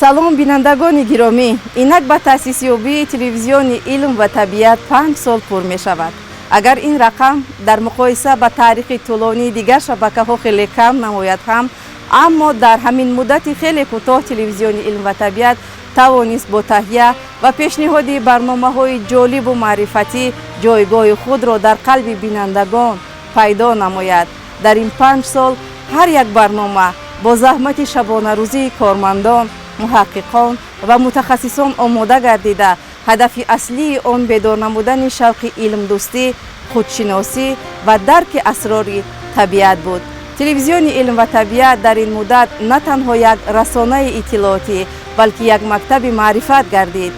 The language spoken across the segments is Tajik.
Салом, бинандагони гиромӣ! Инак ба таъсисёбии телевизиони «Илм ва табиат» 5 сол пур мешавад. Агар ин рақам дар муқоиса ба таърихи тӯлонии дигар шабакаҳо хеле кам намояд ҳам, аммо дар ҳамин муддати хеле кӯтоҳ телевизиони «Илм ва табиат» тавонист бо таҳия ва пешниҳоди барномаҳои ҷолибу маърифатӣ ҷойгоҳи худро дар қалби бинандагон пайдо намояд. Дар ин 5 сол ҳар як барнома бо заҳмати шабонарӯзии кормандон, муҳаққиқон ва мутахассисон омода гардида, ҳадафи аслии он бедор намудани шавқи илмдӯстӣ, худшиносӣ ва дарки асрори табиат буд. Телевизиони «Илм ва табиат» дар ин муддат на танҳо як расонаи иттилоотӣ, балки як мактаби маърифат гардид.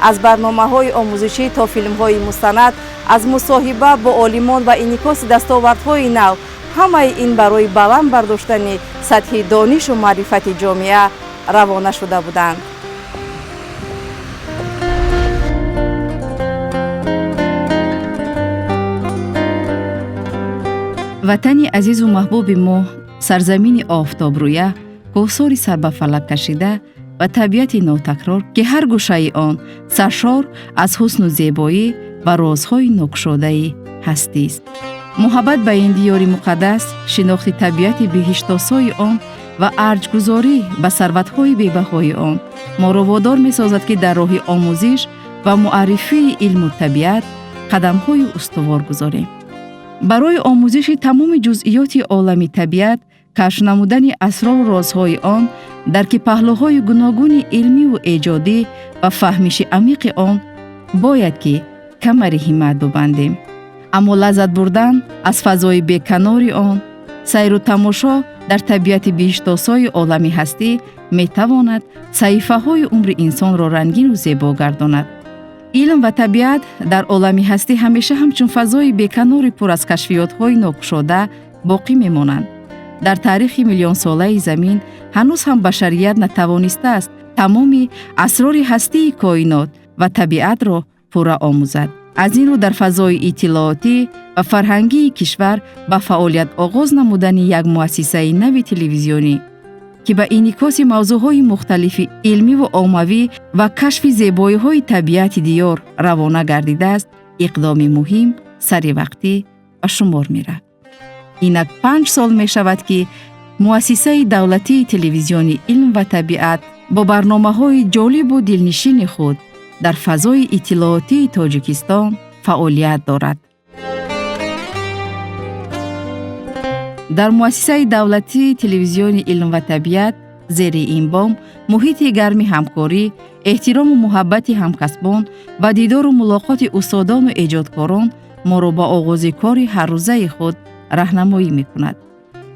Аз барномаҳои омӯзишӣ то филмҳои мустанад, аз мусоҳиба бо олимон ва инъикоси дастовардҳои нав, ҳамаи ин барои баланд бардоштани сатҳи донишу маърифати ҷомеа равона шуда буданд. Ватани азизу маҳбуби мо, сарзамини офтобрӯя, кӯҳсори сарбафалак кашида ва табиати нотакрор, ки ҳар гӯшаи он саршор аз ҳусну зебоӣ ва розҳои нокушодаи ҳастист. Муҳаббат ба ин диёри муқаддас, шинохти табиати биҳиштосои он ва арҷгузорӣ ба сарватҳои бебаҳои он моро водор месозад, ки дар роҳи омӯзиш ва муаррифии илму табиат қадамҳои устувор гузорем. Барои омӯзиши тамоми ҷузъиёти олами табиат, кашф намудани асрору розҳои он, дарки паҳлӯҳои гуногуни илмиву эҷодӣ ва фаҳмиши амиқи он бояд ки камари ҳиммат бубандем. Аммо лаззат бурдан аз фазои беканори он, сайру тамошо дар табиати биҳиштосои олами ҳастӣ метавонад саҳифаҳои умри инсонро рангину зебо гардонад. Илм ва табиат дар олами ҳастӣ ҳамеша ҳамчун фазои беканори пур аз кашфиётҳои нокушода боқӣ мемонанд. Дар таърихи миллионсолаи замин ҳанӯз ҳам башарият натавонистааст тамоми асрори ҳастии коинот ва табиатро пурра омӯзад. Аз ин рӯ, дар фазои иттилоотӣ ва фарҳангии кишвар ба фаъолият оғоз намудани як муассисаи нави телевизионӣ, ки ба инъикоси мавзӯъҳои мухталифи илмиву оммавӣ ва кашфи зебоиҳои табиати диёр равона гардидааст, иқдоми муҳим, саривақтӣ ба шумор меравад. Инак 5 сол мешавад, ки муассисаи давлатии телевизиони «Илм ва табиат» бо барномаҳои ҷолибу дилнишини худ дар фазои иттилоотии Тоҷикистон фаъолият дорад. Дар муассисаи давлатии телевизиони «Илм ва табиат» зери ин бом муҳити гарми ҳамкорӣ, эҳтирому муҳаббати ҳамкасбон ва дидору мулоқоти устодону эҷодкорон моро ба оғози кори ҳаррӯзаи худ раҳнамоӣ мекунад.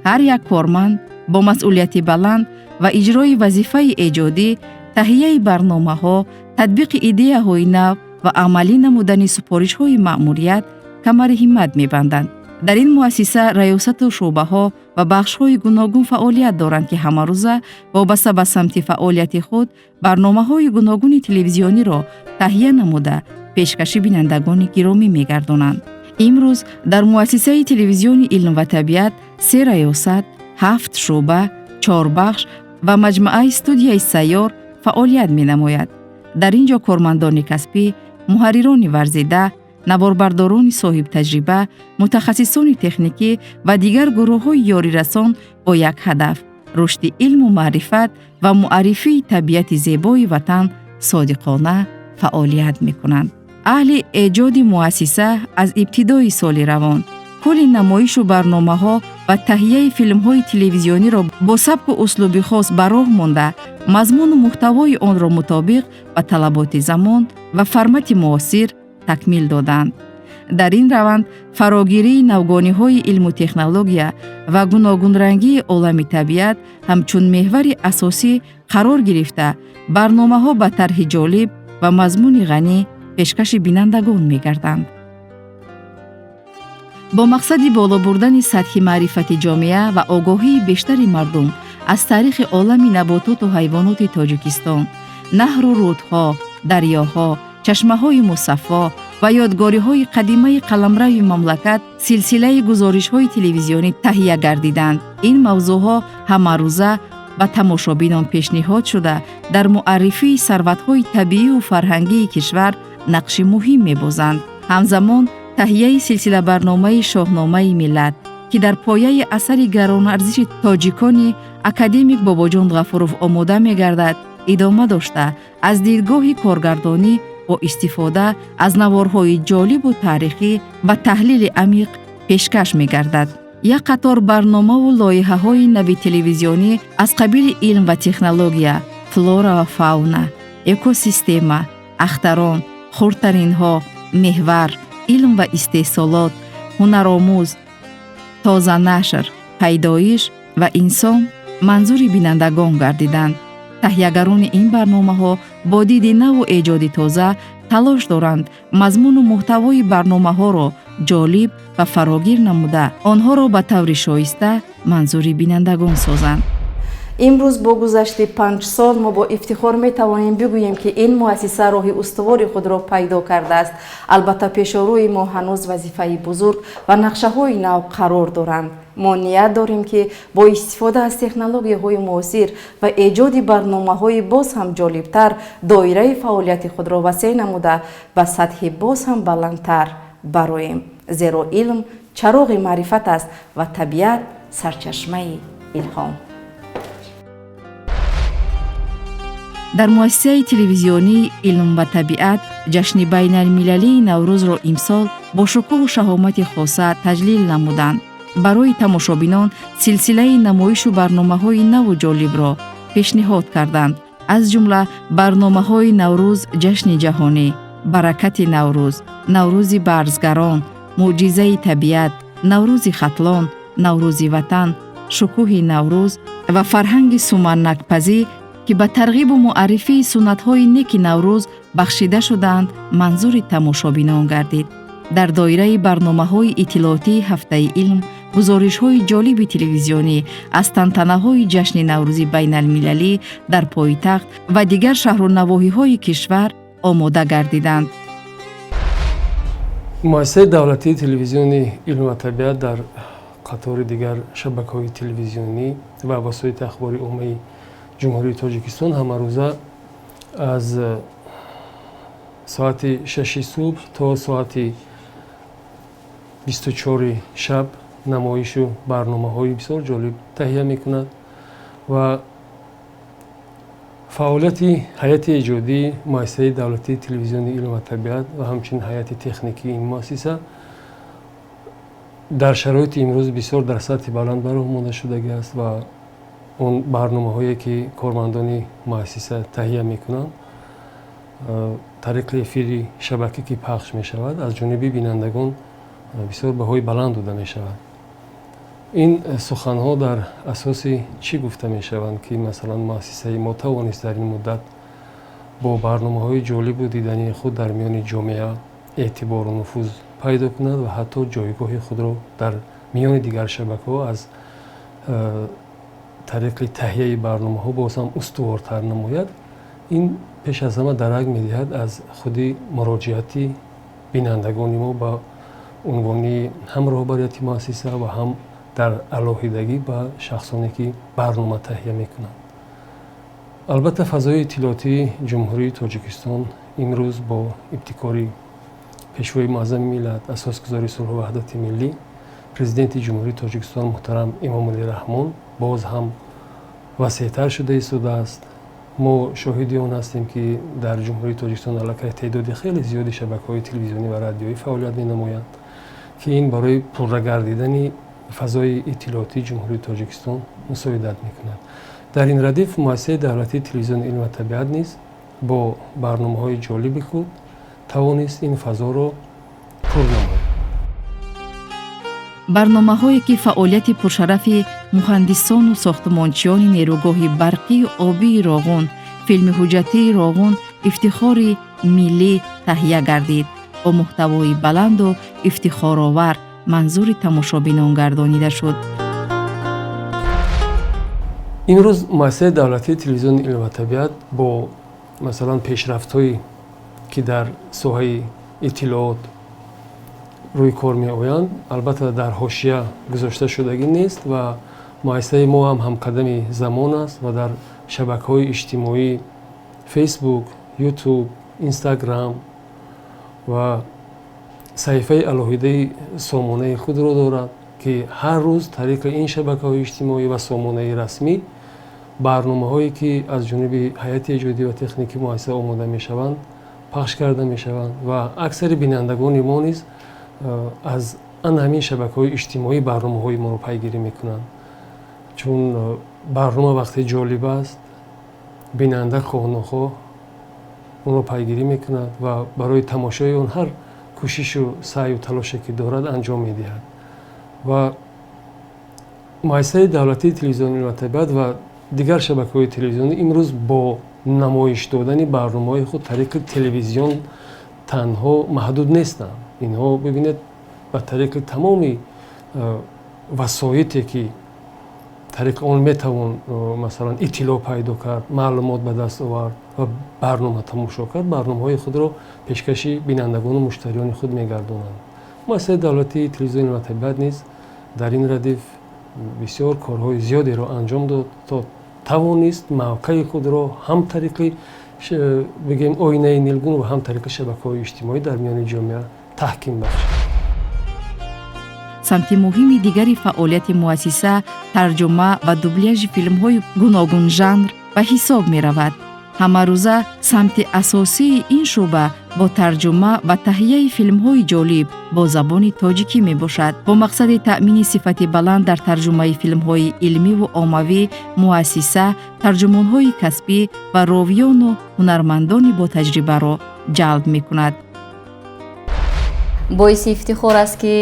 Ҳар як корманд бо масъулияти баланд ва иҷрои вазифаи эҷодӣ, таҳияи барномаҳо, татбиқи идеяҳои нав ва амалӣ намудани супоришҳои маъмурият камари ҳиммат мебанданд. Дар ин муассиса раёсату шӯъбаҳо ва бахшҳои гуногун фаъолият доранд, ки ҳамарӯза вобаста ба самти фаъолияти худ барномаҳои гуногуни телевизиониро таҳия намуда, пешкаши бинандагони гиромӣ мегардонанд. Имрӯз дар муассисаи телевизиони «Илм ва табиат» се раёсат, ҳафт шӯъба, чор бахш ва маҷмӯаи студияи сайёр фаъолият менамояд. Дар ин ҷо кормандони касбӣ, муҳаррирони варзида, наворбардорони соҳибтаҷриба, мутахассисони техникӣ ва дигар гурӯҳҳои ёрирасон бо як ҳадаф — рушди илму маърифат ва муаррифии табиати зебои ватан содиқона фаъолият мекунанд. Аҳли эҷоди муассиса аз ибтидои соли равон кулли намоишу барномаҳо ва таҳияи филмҳои телевизиониро бо сабку услуби хос ба роҳ монда, мазмуну муҳтавои онро мутобиқ ба талаботи замон ва формати муосир такмил доданд. Дар ин раванд фарогирии навгониҳои илму технология ва гуногунрангии олами табиат ҳамчун меҳвари асосӣ қарор гирифта, барномаҳо ба тарҳи ҷолиб ва мазмуни ғанӣ пешкаши бинандагон мегарданд. Бо мақсади боло бурдани сатҳи маърифати ҷомеа ва огоҳии бештари мардум аз таърихи олами набототу ҳайвоноти Тоҷикистон, наҳру рӯдҳо, дарёҳо, чашмаҳои мусаффо ва ёдгориҳои қадимаи қаламрави мамлакат силсилаи гузоришҳои телевизионӣ таҳия гардиданд. Ин мавзӯъҳо ҳамарӯза Ба тамошобинон пешниҳод шуда, дар муаррифии сарватҳои табиию фарҳангии кишвар нақши муҳим мебозанд. Ҳамзамон таҳияи силсилабарномаи «Шоҳномаи миллат», ки дар пояи асари гаронарзиши тоҷикони академик Бобоҷон Ғафуров омода мегардад, идома дошта, аз дидгоҳи коргардонӣ бо истифода аз наворҳои ҷолибу таърихӣ ва таҳлили амиқ пешкаш мегардад. Як қатор барномаву лоиҳаҳои нави телевизионӣ аз қабили илм ва технология, флора ва фауна, экосистема, ахтарон, хурдтаринҳо, меҳвар, илм ва истеҳсолот, ҳунаромӯз, тозанашр, пайдоиш ва инсон манзури бинандагон гардиданд. Таҳиягарони ин барномаҳо бо диди наву эҷоди тоза талош доранд мазмуну муҳтавои барномаҳоро ҷолиб ва фарогир намуда, онҳоро ба таври шоиста манзури бинандагон созанд. Имрӯз бо гузашти 5 сол мо бо ифтихор метавонем бигӯем, ки ин муассиса роҳи устувори худро пайдо кардааст. Албатта, пешорӯи мо ҳанӯз вазифаи бузург ва нақшаҳои нав қарор доранд. Мо ният дорем, ки бо истифода аз технологияҳои муосир ва эҷоди барномаҳои боз ҳам ҷолибтар доираи фаъолияти худро васеъ намуда, ба сатҳи боз ҳам баландтар бароем, зеро илм чароғи маърифат аст ва табиат сарчашмаи илҳом. Дар муассисаи телевизионии «Илм ва табиат» ҷашни байналмилалии Наврӯзро имсол бо шукӯҳу шаҳомати хоса таҷлил намуданд. Барои тамошобинон силсилаи намоишу барномаҳои наву ҷолибро пешниҳод карданд, аз ҷумла барномаҳои «Наврӯз ҷашни ҷаҳонӣ», «Баракати Наврӯз», «Наврӯзи барзгарон», «Мӯъҷизаи табиат», «Наврӯзи Хатлон», «Наврӯзи ватан», «Шукӯҳи Наврӯз» ва «Фарҳанги суманнакпазӣ», ки ба тарғибу муаррифии суннатҳои неки Наврӯз бахшида шудаанд, манзури тамошобинон гардид. Дар доираи барномаҳои иттилоотии «Ҳафтаи илм» гузоришҳои ҷолиби телевизионӣ аз тантанаҳои ҷашни Наврӯзи байналмилалӣ дар пойтахт ва дигар шаҳру навоҳиҳои кишвар омода гардиданд. Муассисаи давлатии телевизиони «Илм ва табиат» дар қатори дигар шабакаҳои телевизионӣ ва васоити ахбори оммаи Ҷумҳурии Тоҷикистон ҳамарӯза аз соати 6-и субҳ то соати 24-и шаб намоишу барномаҳои бисёр ҷолиб таҳия мекунад ва фаъолияти ҳайати эҷодии муассисаи давлатии телевизиони «Илм ва табиат» ва ҳамчунин ҳайати техникии ин муассиса дар шароити имрӯз бисёр дар сатҳи баланд ба роҳ монда шудагӣ аст ва он барномаҳое, ки кормандони муассиса таҳия мекунанд, тариқи эфири шабакӣ ки пахш мешавад, аз ҷониби бинандагон бисёр баҳои баланд дода мешавад. Ин суханҳо дар асоси чӣ гуфта мешаванд, ки масалан муассисаи мо тавонист дар ин муддат бо барномаҳои ҷолибу дидании худ дар миёни ҷомеа эътибору нуфуз пайдо кунад ва ҳатто ҷойгоҳи худро дар миёни дигар шабакаҳо аз тариқи таҳияи барномаҳо боз ҳам устувортар намояд? Ин пеш аз ҳама дарак медиҳад аз худи муроҷиати бинандагони мо ба унвони ҳам роҳбарияти муассиса ва ҳам дар алоҳидагӣ ба шахсоне, ки барнома таҳия мекунанд. Албатта, фазои иттилоотии Ҷумҳурии Тоҷикистон имрӯз бо ибтикори Пешвои муаззами миллат, асосгузори сулҳу ваҳдати миллӣ, Президенти Ҷумҳурии Тоҷикистон муҳтарам Эмомалӣ Раҳмон боз ҳам васеътар шуда истодааст. Мо шоҳиди он ҳастем, ки дар Ҷумҳурии Тоҷикистон аллакай теъдоди хеле зиёди шабакаҳои телевизионӣ ва радиоӣ фаъолият менамоянд, ки ин барои пурра гардидани фазои иттилоотии Ҷумҳурии Тоҷикистон мусоидат мекунад. Дар ин радиф муассисаи давлатии телевизиони «Илм ва табиат» низ бо барномаҳои ҷолиби худ тавонист ин фазоро пур намояд. Барномаҳое, ки фаъолияти пуршарафи муҳандисону сохтмончиёни нерӯгоҳи барқию обии Роғун, филми ҳуҷҷатии «Роғун ифтихори миллӣ» таҳия гардид, бо муҳтавои баланду ифтихоровар манзури тамошобинон гардонида шуд. Имрӯз муассисаи давлатии телевизиони «Илм ва табиат» бо масалан пешрафтҳое, ки дар соҳаи иттилоот рӯи кор меоянд, албатта, дар ҳошия гузошта шудагӣ нест ва Муассисаи мо ҳам ҳамқадами замон аст ва дар шабакаҳои иҷтимоӣ Фейсбук, Ютуб, Инстаграм ва саҳифаи алоҳидаи сомонаи худро дорад, ки ҳар рӯз тариқи ин шабакаҳои иҷтимоӣ ва сомонаи расмӣ барномаҳое ки аз ҷониби ҳайати эҷодӣ ва техникии муассиса омода мешаванд, пахш карда мешаванд ва аксари бинандагони мо низ аз ан ҳамин шабакаҳои иҷтимоӣ барномаҳои моро пайгирӣ мекунанд. Чун барнома вақте ҷолиб аст, бинанда хоҳ нохоҳ онро пайгирӣ мекунад ва барои тамошои он ҳар кӯшишу саъю талоше ки дорад анҷом медиҳад. Ва муассисаи давлатии телевизиони илм ва табиат ва дигар шабакаҳои телевизионӣ имрӯз бо намоиш додани барномаҳои худ тариқи телевизион танҳо маҳдуд нестанд. Инҳо бибинед, ба тариқи тамоми васоите ки тариқи он метавон, масалан, иттилоъ пайдо кард, маълумот ба даст овард ва барнома тамошо кард, барномаҳои худро пешкаши бинандагону муштариёни худ мегардонанд. Муассисаи давлатии телевизиони илм ва табиат низ дар ин радиф бисёр корҳои зиёдеро анҷом дод, то тавонист мавқеи худро ҳам тариқи, бигем, оинаи нилгун ва ҳам тариқи шабакаҳои иҷтимоӣ дар миёни ҷомеа таҳким бахшад. Самти муҳими дигари фаъолияти муассиса тарҷума ва дубляжи филмҳои гуногунжанр ба ҳисоб меравад. Ҳамарӯза самти асосии ин шӯъба бо тарҷума ва таҳияи филмҳои ҷолиб бо забони тоҷикӣ мебошад. Бо мақсади таъмини сифати баланд дар тарҷумаи филмҳои илмиву оммавӣ, муассиса тарҷумонҳои касбӣ ва ровиёну ҳунармандони ботаҷрибаро ҷалб мекунад. Боиси ифтихор аст, ки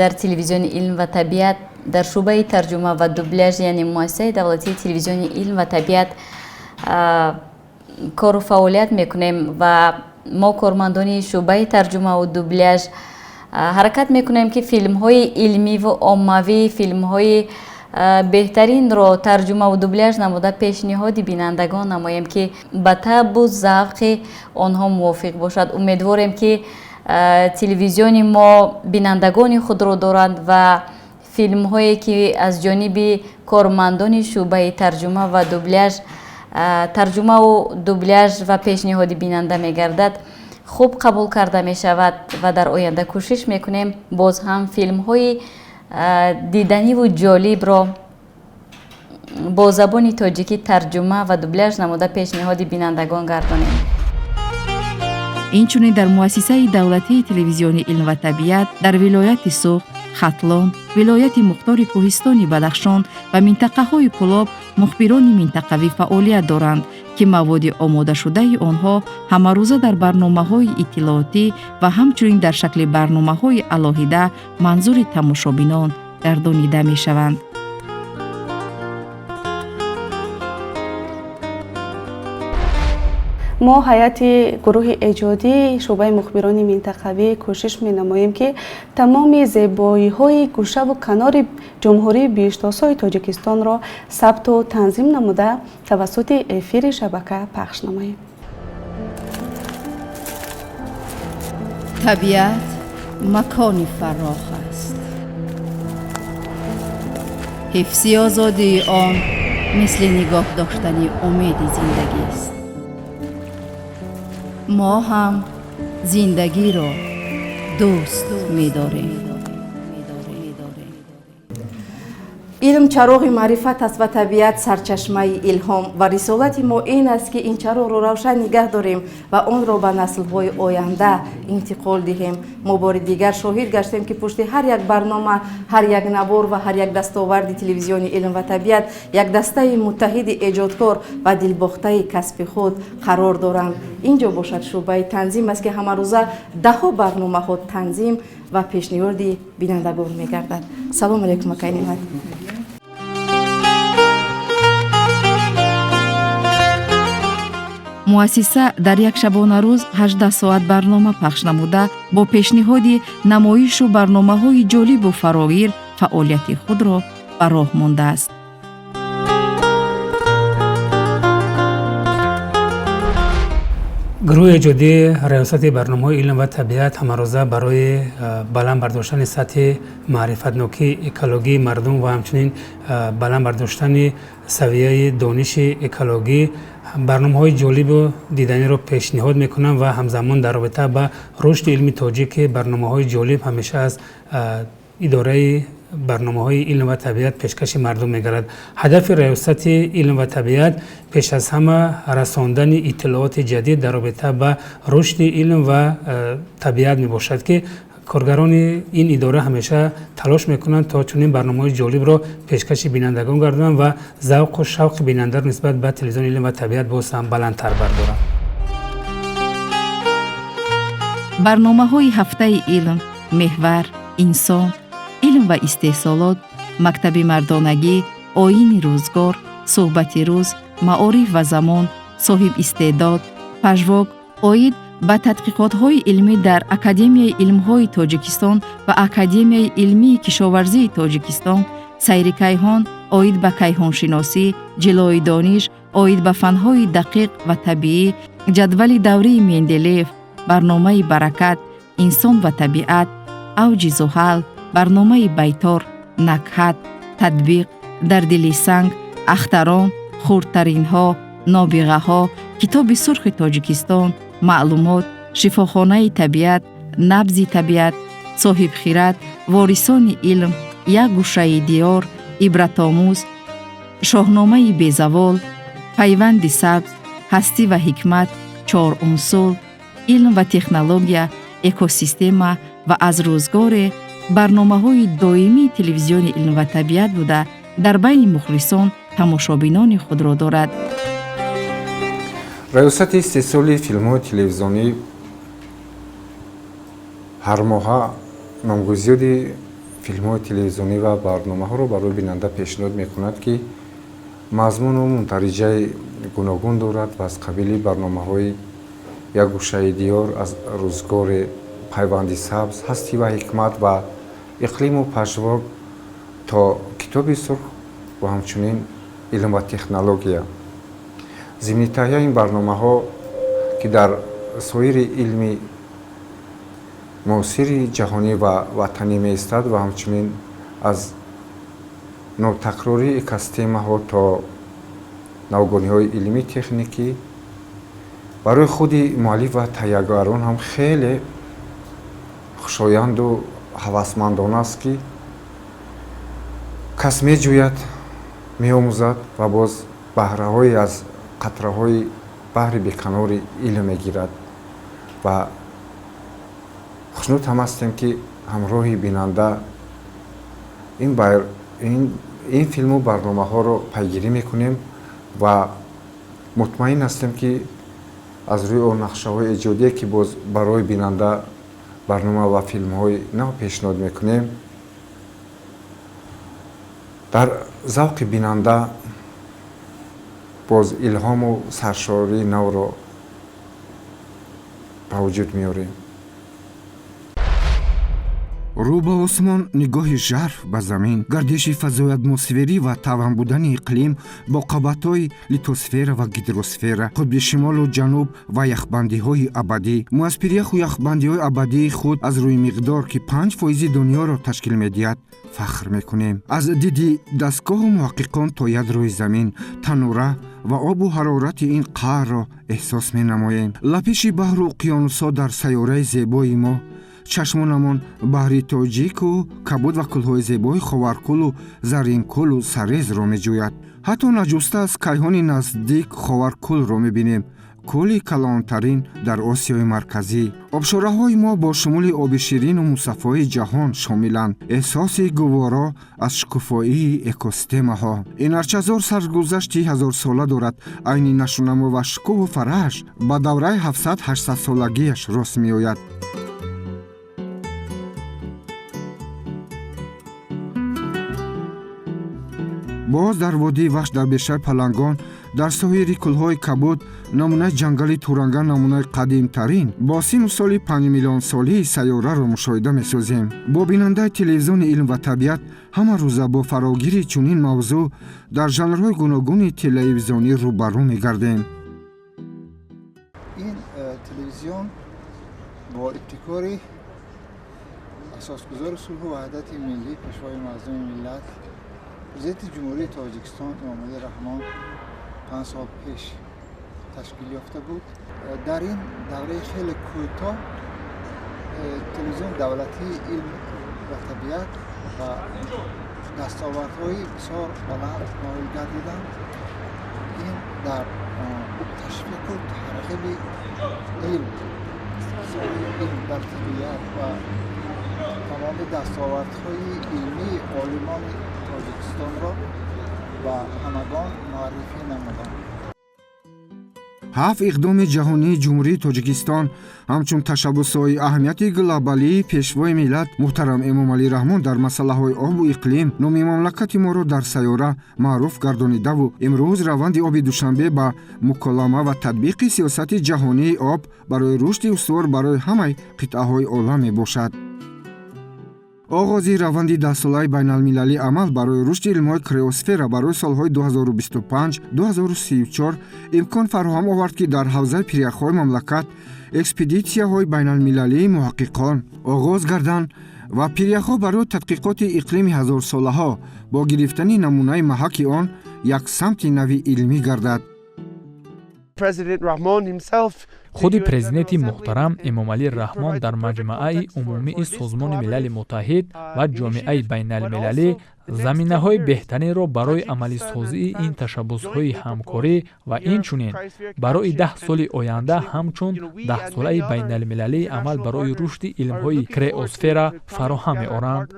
дар телевизиони илм ва табиат, дар шӯъбаи тарҷума ва дубляж, яъне муассисаи давлатии телевизиони илм ва табиат кору фаъолият мекунем ва мо, кормандони шӯъбаи тарҷумаву дубляж, ҳаракат мекунем, ки филмҳои илмиву оммавӣ, филмҳои беҳтаринро тарҷумаву дубляж намуда пешниҳоди бинандагон намоем, ки ба табу завқи онҳо мувофиқ бошад. Умедворем, ки телевизиони мо бинандагони худро доранд ва филмҳое ки аз ҷониби кормандони шӯъбаи тарҷума ва дубляж тарҷумаву дубляж ва пешниҳоди бинанда мегардад, хуб қабул карда мешавад ва дар оянда кӯшиш мекунем боз ҳам филмҳои диданиву ҷолибро бо забони тоҷикӣ тарҷума ва дубляж намуда пешниҳоди бинандагон гардонем. Инчунин дар муассисаи давлатии телевизиони илм ва табиат дар вилояти Суғд, Хатлон, вилояти мухтори кӯҳистони Бадахшон ва минтақаҳои Кӯлоб мухбирони минтақавӣ фаъолият доранд, ки маводи омодашудаи онҳо ҳамарӯза дар барномаҳои иттилоотӣ ва ҳамчунин дар шакли барномаҳои алоҳида манзури тамошобинон гардонида мешаванд. Мо, ҳайати гурӯҳи эҷодии шӯъбаи мухбирони минтақавӣ, кӯшиш менамоем, ки тамоми зебоиҳои гӯшаву канори ҷумҳурии биҳиштосои Тоҷикистонро сабту танзим намуда тавассути эфири шабака пахш намоем. Табиат макони фарох аст. Ҳифзи озодии он мисли нигоҳ доштани умеди зиндагист. Мо ҳам зиндагиро дӯст медорем. Илм чароғи маърифат аст ва табиат сарчашмаи илҳом, ва рисолати мо ин аст, ки ин чароғро равшан нигаҳ дорем ва онро ба наслҳои оянда интиқол диҳем. Мо бори дигар шоҳид гаштем, ки пушти ҳар як барнома, ҳар як навор ва ҳар як дастоварди телевизиони илм ва табиат як дастаи муттаҳиди эҷодкор ва дилбохтаи касби худ қарор доранд. Ин ҷо бошад, шӯъбаи танзим аст, ки ҳамарӯза даҳҳо барномаҳо танзим ва пешниҳоди бинандагон мегардад. Салому алайкум, акай Неъмат. Муассиса дар як шабонарӯз 18 соат барнома пахш намуда, бо пешниҳоди намоишу барномаҳои ҷолибу фарогир фаъолияти худро ба роҳ мондааст. Гурӯҳи эҷодии Раёсати барномаҳои илм ва табиат ҳамарӯза барои баланд бардоштани сатҳи маърифатнокии экологии мардум ва ҳамчунин баланд бардоштани савияи дониши экологӣ барномаҳои ҷолибу диданиро пешниҳод мекунанд ва ҳамзамон дар робита ба рушди илми тоҷик, ки барномаҳои ҷолиб ҳамеша аз идораи барномаҳои илм ва табиат пешкаши мардум мегардад. Ҳадафи Раёсати илм ва табиат пеш аз ҳама расондани иттилооти ҷадид дар робита ба рушди илм ва табиат мебошад, ки коргарони ин идора ҳамеша талош мекунанд, то чунин барномаҳои ҷолибро пешкаши бинандагон гардонанд ва завқу шавқи бинандаро нисбат ба телевизиони илм ва табиат боз ҳам баландтар бардоранд. Барномаҳои ҳафтаи илм, меҳвар, инсон, илм ва истеҳсолот, мактаби мардонагӣ, оини рӯзгор, суҳбати рӯз, маориф ва замон, соҳиб истеъдод, пажвок оид ба тадқиқотҳои илмӣ дар Академияи илмҳои Тоҷикистон ва Академияи илмии кишоварзии Тоҷикистон, сайри кайҳон оид ба кайҳоншиносӣ, ҷилои дониш оид ба фанҳои дақиқ ва табиӣ, ҷадвали даврии Менделеев, барномаи баракат, инсон ва табиат, авҷи зуҳал, барномаи байтор, накҳат, татбиқ, дар дили санг, ахтарон, хурдтаринҳо, нобиғаҳо, китоби сурхи Тоҷикистон, маълумот, шифохонаи табиат, набзи табиат, соҳибхират, ворисони илм, як гӯшаи диёр, ибратомӯз, шоҳномаи безавол, пайванди сабз, ҳастӣ ва ҳикмат, чор унсур, илм ва технология, экосистема ва аз рӯзгоре барномаҳои доимии телевизиони илм ва табиат буда, дар байни мухлисон тамошобинони худро дорад. Раёсати истеҳсоли филмҳои телевизионӣ ҳар моҳа номгузиёди филмҳои телевизионӣ ва барномаҳоро барои бинанда пешниҳод мекунад, ки мазмуну мундариҷаи гуногун дорад ва аз қабили барномаҳои як гӯшаи диёр, аз рӯзгори, пайванди сабз, ҳастӣ ва ҳикмат ва иқлиму пажвок то китоби сурх ва ҳамчунин илм ва технология. Зимни таҳияи ин барномаҳо, ки дар соири илми муосири ҷаҳонӣ ва ватанӣ меистад ва ҳамчунин аз нотакрории экосистемаҳо то навгониҳои илмӣ техникӣ, барои худи муаллиф ва таҳиягарон ҳам хеле хушоянду ҳавасмандона аст, ки кас меҷӯяд, меомӯзад ва боз баҳраҳое аз қатраҳои баҳри беканори илм мегирад. Ва хушнуд ҳам ҳастем, ки ҳамроҳи бинанда ин филму барномаҳоро пайгирӣ мекунем ва мутмаин ҳастем, ки аз рӯи он нақшаҳои эҷодие, ки боз барои бинанда барнома ва филмҳои нав пешниҳод мекунем, дар завқи бинанда боз илҳому саршории навро ба вуҷуд меорем. Рӯ ба осмон, нигоҳи жарф ба замин, гардиши фазои атмосферӣ ва тавам будани иқлим бо қабатҳои литосфера ва гидросфера, қутби шимолу ҷануб ва яхбандиҳои абадӣ. Мо аз пиряху яхбандиҳои абадии худ аз рӯи миқдор, ки 5 фоизи дунёро ташкил медиҳад, фахр мекунем. Аз диди дастгоҳу муҳаққиқон то ядрои замин, танура ва обу ҳарорати ин қаърро эҳсос менамоем. Лапиши баҳру уқёнусҳо дар сайёраи зебои мо, чашмонамон баҳри Тоҷику кабуд ва кӯлҳои зебои Ховаркӯлу Заринкӯлу Сарезро меҷӯяд. Ҳатто наҷуста аз кайҳони наздик Ховаркӯлро мебинем, кӯли калонтарин дар Осиёи Марказӣ. Обшораҳои мо бо шумули оби ширину мусаффои ҷаҳон шомиланд. Эҳсоси гуворо аз шукуфоии экосистемаҳо. Ин арчазор саргузашти ҳазорсола дорад. Айни нашунамо ва шукӯҳу фараҳаш ба давраи 700-800 солагиаш рост меояд. Боз дар водии Вахш, дар бешаи Палангон, дар соҳири кӯлҳои кабуд, намунаи ҷангали Туранган, намунаи қадимтарин бо сину соли 5 миллионсолии сайёраро мушоҳида месозем. Бо бинандаи телевизиони илм ва табиат ҳама рӯза бо фарогири чунин мавзӯъ дар жанрҳои гуногуни телевизионӣ рӯбарӯ мегардем. Ин Бо ибтикори асосгузори сулҳу ваҳдати миллӣ, Пешвои муаззами миллат, Президенти Ҷумҳурии Тоҷикистон Эмомалӣ Раҳмон 5 сол пеш ташкил ёфта буд. Дар ин давраи хеле кӯтоҳ телевизиони давлатии илм ва табиат ба дастовардҳои бисёр баланд ноил гардиданд. Ин дар ташвиқу тарғиби илм, илм дар табиат ва тамоми дастовардҳои илмии олимони Тоҷикистонро ба ҳамагон муаррифӣ намуданд. 7 иқдоми ҷаҳонии Ҷумҳурии Тоҷикистон ҳамчун ташаббусҳои аҳамияти глобалии Пешвои миллат муҳтарам Эмомалӣ Раҳмон дар масъалаҳои обу иқлим номи мамлакати моро дар сайёра маъруф гардонидаву имрӯз раванди оби Душанбе ба муколама ва татбиқи сиёсати ҷаҳонии об барои рушди устувор барои ҳамаи қитъаҳои олам мебошад. Оғози раванди даҳсолаи байналмилалӣ амал барои рушди илмҳои криосфера барои солҳои 2025-2034 имкон фароҳам овард, ки дар ҳавзаи пиряхҳои мамлакат экспедитсияҳои байналмилалии муҳаққиқон оғоз гарданд ва пиряхҳо барои тадқиқоти иқлими ҳазорсолаҳо бо гирифтани намунаи маҳаки он як самти нави илмӣ гардад. Худи президенти муҳтарам Эмомалӣ Раҳмон дар Маҷмааи умумии Созмони Милали Муттаҳид ва ҷомеаи байналмилалӣ заминаҳои беҳтаринро барои амалисозии ин ташаббусҳои ҳамкорӣ ва инчунин барои 10 соли оянда ҳамчун даҳсолаи байналмилалии амал барои рушди илмҳои криосфера фароҳам меоранд.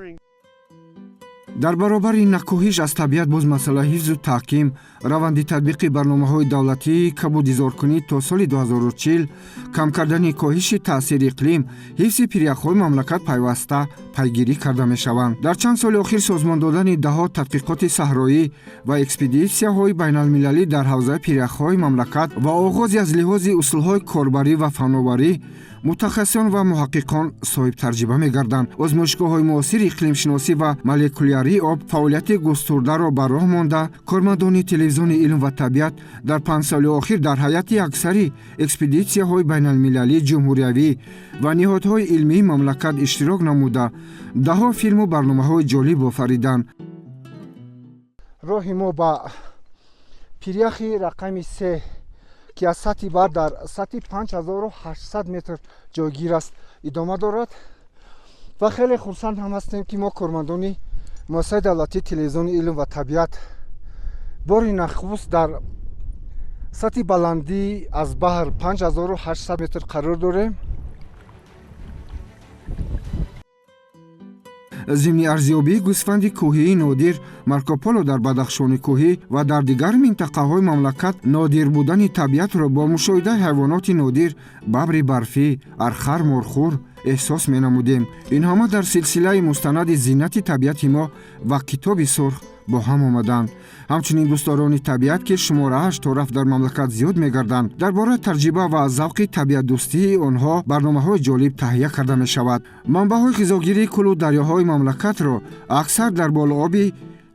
Дар баробари накӯҳиш аз табиат боз масъалаи ҳифзу таҳким, раванди татбиқи барномаҳои давлатии кабудизоркунӣ то соли 2040, кам кардани коҳиши таъсири иқлим, ҳифзи пиряхҳои мамлакат пайваста пайгирӣ карда мешаванд. Дар чанд соли охир созмон додани даҳо тадқиқоти саҳроӣ ва экспедитсияҳои байналмилалӣ дар ҳавзаи пиряхҳои мамлакат ва оғози аз лиҳози усулҳои корбарӣ ва фановарӣ мутахассисон ва муҳаққиқон соҳибтарҷиба мегарданд. Озмоишгоҳҳои муосири иқлимшиносӣ ва молекулярии об фаъолияти густурдаро ба роҳ монда, кормандони телевизиони илм ва табиат дар 5 соли охир дар ҳайати аксари экспедитсияҳои байналмилалии ҷумҳуриявӣ ва ниҳодҳои илмии мамлакат иштирок намуда, даҳо филму барномаҳои ҷолиб офариданд. Роҳи мо ба пиряхи рақами 3, ки аз сатҳи баҳр дар сатҳи 5800 метр ҷойгир аст, идома дорад ва хеле хурсанд ҳам ҳастем, ки мо кормандони муассисаи давлатии телевизиони илм ва табиат бори нахуст дар сатҳи баландӣ аз баҳр 5800 метр қарор дорем. Зимни арзёбии гӯсфанди кӯҳии нодир Марко Поло дар Бадахшони кӯҳӣ ва дар дигар минтақаҳои мамлакат нодир будани табиатро бо мушоҳидаи ҳайвоноти нодир бабри барфӣ, архар, морхӯр эҳсос менамудем. Ин ҳама дар силсилаи мустанади зинати табиати мо ва Китоби сурх бо ҳам омаданд. Ҳамчунин дӯстдорони табиат, ки шуморааш то рафт дар мамлакат зиёд мегарданд, дар бораи таҷриба ва завқи табиатдӯстии онҳо барномаҳои ҷолиб таҳия карда мешавад. Манбаъҳои ғизогирии кӯлу дарёҳои мамлакатро аксар дар болооби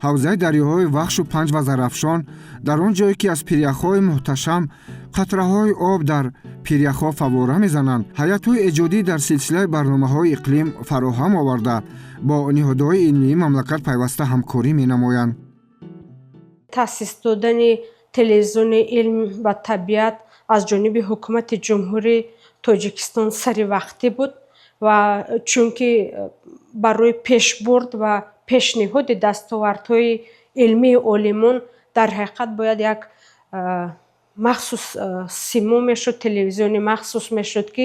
ҳавзаи дарёҳои Вахшу Панҷ ва Зарафшон, дар он ҷое ки аз пиряхҳои муҳташам қатраҳои об дар пиряхҳо фаввора мезананд, ҳайатҳои эҷодӣ дар силсилаи барномаҳои иқлим фароҳам оварда, бо ниҳодҳои илмии мамлакат пайваста ҳамкорӣ менамоянд. Таъсис додани телевизиони илм ва табиат аз ҷониби ҳукумати Ҷумҳурии Тоҷикистон саривақтӣ буд ва чунки барои пешбурд ва пешниҳоди дастовардҳои илмии олимон дар ҳақиқат бояд як махсус симо мешуд, телевизиони махсус мешуд, ки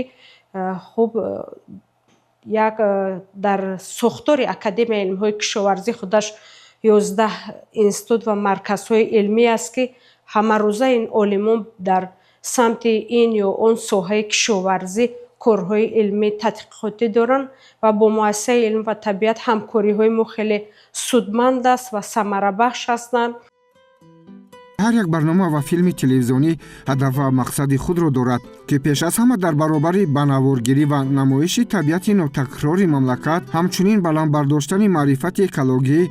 хуб як дар сохтори Академияи илмҳои кишоварзӣ худаш 11 институт ва марказҳои илмӣ аст, ки ҳамарӯза ин олимон дар самти ин ё он соҳаи кишоварзӣ корҳои илмӣ тадқиқотӣ доранд ва бо муассисаи илм ва табиат ҳамкориҳои мо хеле судманд аст ва самарабахш ҳастанд. Ҳар як барнома ва филми телевизионӣ ҳадаф ва мақсади худро дорад, ки пеш аз ҳама дар баробари ба наворгирӣ ва намоиши табиати нотакрори мамлакат, ҳамчунин баланд бардоштани маърифати экологӣ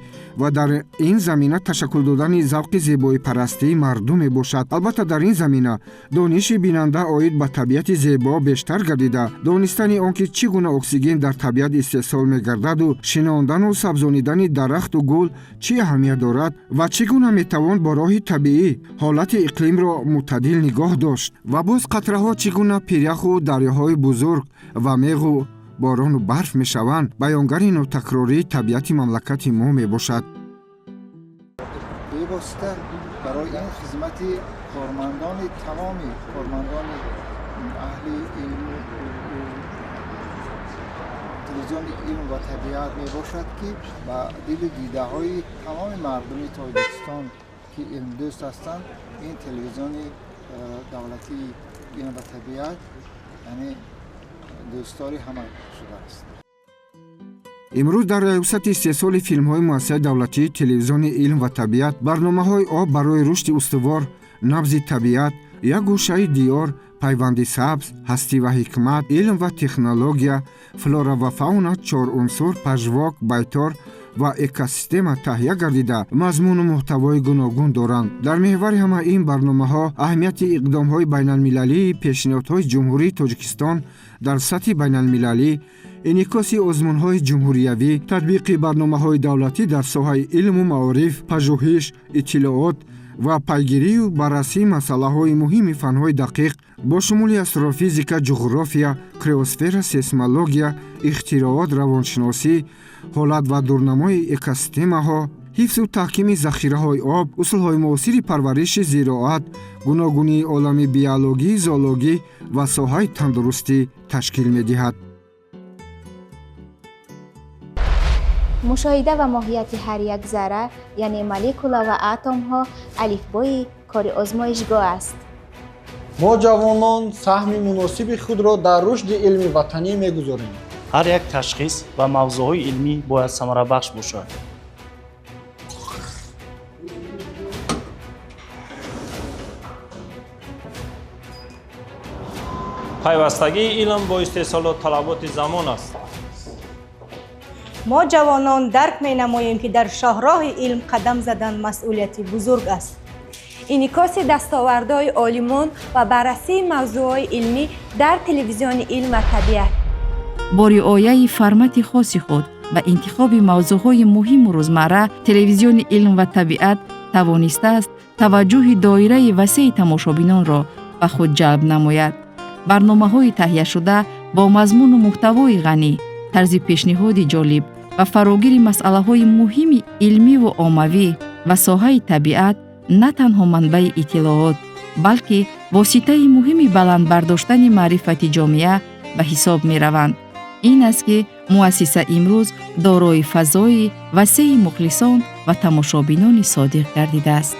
ва дар ин замина ташаккул додани завқи зебоипарастии мардум мебошад. Албатта, дар ин замина дониши бинанда оид ба табиати зебо бештар гардида, донистани он ки чӣ гуна оксиген дар табиат истеҳсол мегардаду шинондану сабзонидани дарахту гул чӣ аҳамият дорад ва чӣ гуна метавон бо роҳи табиӣ ҳолати иқлимро мӯътадил нигоҳ дошт ва боз қатраҳо чӣ гуна пиряху дарёҳои бузург ва меғу борону барф мешаванд, баёнгари нотакрории табиати мамлакати мо мебошад. Бевосита барои ин хизмати кормандони тамоми кормандони аҳли илму телевизиони илм ва табиат мебошад, ки ба дилу дидаҳои тамоми мардуми Тоҷикистон, ки илмдӯст ҳастанд, ин телевизиони давлатии илм ва табиат, яъне дӯстдори ҳама шудааст. Имрӯз дар раёсати истеҳсоли филмҳои муассисаи давлатии телевизиони илм ва табиат барномаҳои об барои рушди устувор, набзи табиат, як гӯшаи диёр, пайванди сабз, ҳастӣ ва ҳикмат, илм ва технология, флора ва фауна, чор унсур, пажвок, байтор ва экосистема таҳия гардида, мазмуну муҳтавои гуногун доранд. Дар меҳвари ҳама ин барномаҳо аҳамияти иқдомҳои байналмилалии пешниҳодҳои Ҷумҳурии Тоҷикистон дар сатҳи байналмилалӣ, инъикоси озмунҳои ҷумҳуриявӣ, татбиқи барномаҳои давлатӣ дар соҳаи илму маориф, пажӯҳиш, иттилоот ва пайгирию баррасии масъалаҳои муҳими фанҳои дақиқ бо шумули астрофизика, ҷуғрофия, криосфера, сейсмология, ихтироот, равоншиносӣ, ҳолат ва дурнамои экосистемаҳо, ҳифзу таҳкими захираҳои об, усулҳои муосири парвариши зироат, гуногунии олами биологӣ, зоологӣ ва соҳаи тандурустӣ ташкил медиҳад. Мушоҳида ва моҳияти ҳар як зарра, яъне молекула ва атомҳо, алифбои кори озмоишгоҳ аст. Мо ҷавонон саҳми муносиби худро дар рушди илми ватанӣ мегузорем. Ҳар як ташхис ва мавзӯъҳои илмӣ бояд самарабахш бошад. Пайвастагии илм бо истеҳсолот талаботи замон аст. Мо ҷавонон дарк менамоем, ки дар шоҳроҳи илм қадам задан масъулияти бузург аст. Инъикоси дастовардҳои олимон ва баррасии мавзӯъҳои илмӣ дар телевизиони илм ва табиат. Бо риояи формати хоси худ ва интихоби мавзӯъҳои муҳиму рӯзмарра, телевизиони илм ва табиат тавонистааст таваҷҷӯҳи доираи васеи тамошобинонро ба худ ҷалб намояд. Барномаҳои таҳияшуда бо мазмуну муҳтавои ғанӣ, тарзи пешниҳоди ҷолиб ва фарогири масъалаҳои муҳими илмиву оммавӣ ва соҳаи табиат на танҳо манбаи иттилоот, балки воситаи муҳими баланд бардоштани маърифати ҷомеа ба ҳисоб мераванд. Ин аст, ки муассиса имрӯз дорои фазои васеи мухлисон ва тамошобинони содиқ гардидааст.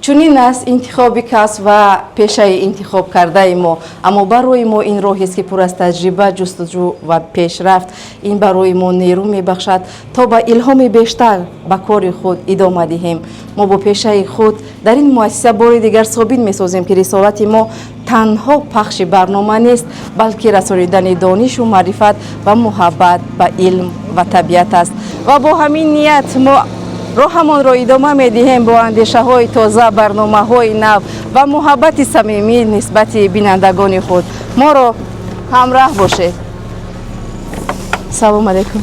Чунин аст интихоби касб ва пешаи интихобкардаи мо, аммо барои мо ин роҳест, ки пур аз таҷриба, ҷустуҷӯ ва пешрафт. Ин барои мо нерӯ мебахшад, то ба илҳоми бештар ба кори худ идома диҳем. Мо бо пешаи худ дар ин муассиса бори дигар собит месозем, ки рисолати мо танҳо пахши барнома нест, балки расонидани донишу маърифат ва муҳаббат ба илм ва табиат аст. Ва бо ҳамин ният мо роҳамонро идома медиҳем бо андешаҳои тоза, барномаҳои нав ва муҳаббати самимӣ нисбати бинандагони худ. Моро ҳамраҳ бошед. Салом алайкум.